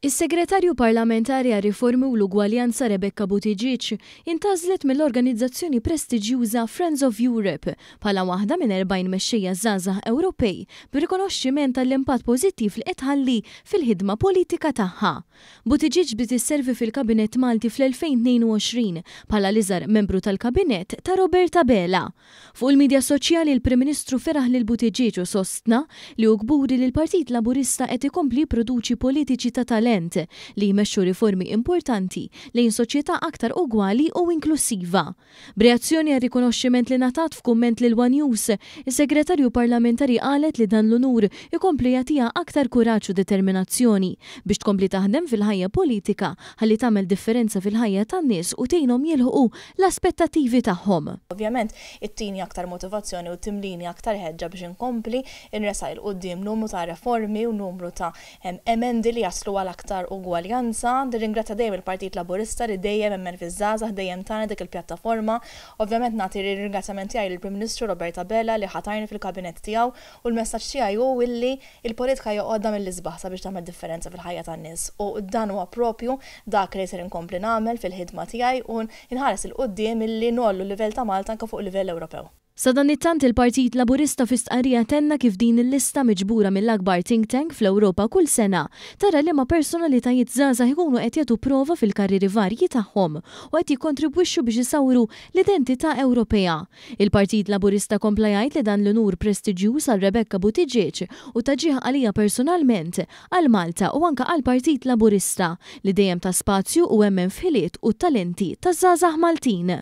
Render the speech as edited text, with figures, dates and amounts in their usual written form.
Is-Segretarju Parlamentari għar-Riformi u l-Ugwaljanza Rebecca Buttigieg intgħażlet mill-organizzazzjoni prestiġjuża Friends of Europe bħala waħda minn 40 mexxejja żgħażagħ Ewropej b'rikonoxximent għall-impatt pożittiv li qed tħalli fil-ħidma politika tagħha. Buttigieg bdiet isservi fil-Kabinett Malti fl-2022 bħala l-iżgħar membru tal-Kabinett ta' Robert Abela. Fuq il-midja soċjali l-Prim Ministru feraħ lil Buttigieg u sostna li hu kburi li l-Partit Laburista qed ikompli jipproduċi politiċi ta' talent li jmexxu riformi importanti lejn soċjetà aktar ugwali u inklussiva. B'reazzjoni għar-rikonoxximent li ngħatat f'kumment lil one News, is-Segretarju Parlamentari qalet li dan l-unur ikompli jagħtiha aktar kuraġġ u determinazzjoni biex tkompli taħdem fil-ħajja politika ħalli tagħmel differenza fil-ħajja tan-nies u tgħinhom jilħqu l-aspettattivi tagħhom. Ovvjament ittini aktar motivazzjoni u timlini aktar ħeġġa biex inkompli nressaq 'il quddiem numru ta' reformi u numru ta' emendi li jaslu għal aktar ugwaljanza. Nirringrazzja dejjem il-Partit Laburista li dejjem emmen fiż-żgħażagħ, dejjem tana dik il-pjattaforma. Ovvjament nagħti r-ringrazzjament tiegħi lill-Prim Ministru Robert Abela li ħatarni fil-kabinett tiegħu u l-messaġġ tiegħi hu illi il-politika hija għodda mill-isbaħ sabiex tagħmel differenza fil-ħajja tan-nies u dan huwa propju dak li ser inkompli nagħmel fil-ħidma tiegħi u nħares 'il quddiem illi ngħollu l-livell ta' Malta anke fuq livell Ewropew. Sadanittant il-Partit Laburista fi stqarrija tenna kif din il-lista miġbura mill-akbar think tank fl-Ewropa kull sena tara liema personalitajiet żgħażagħ ikunu qed jagħtu prova fil-karrieri varji tagħhom u qed jikkontribwixxu biex isawru l-identità Ewropea. Il-Partit Laburista kompla jgħid li dan l-unur prestiġjuż għal Rebecca Buttigieg u ta' ġieħ għalija personalment, għal Malta u anke għall-Partit Laburista li dejjem ta spazju u emmen f'ħiliet u t-talenti taż-żgħażagħ Maltin.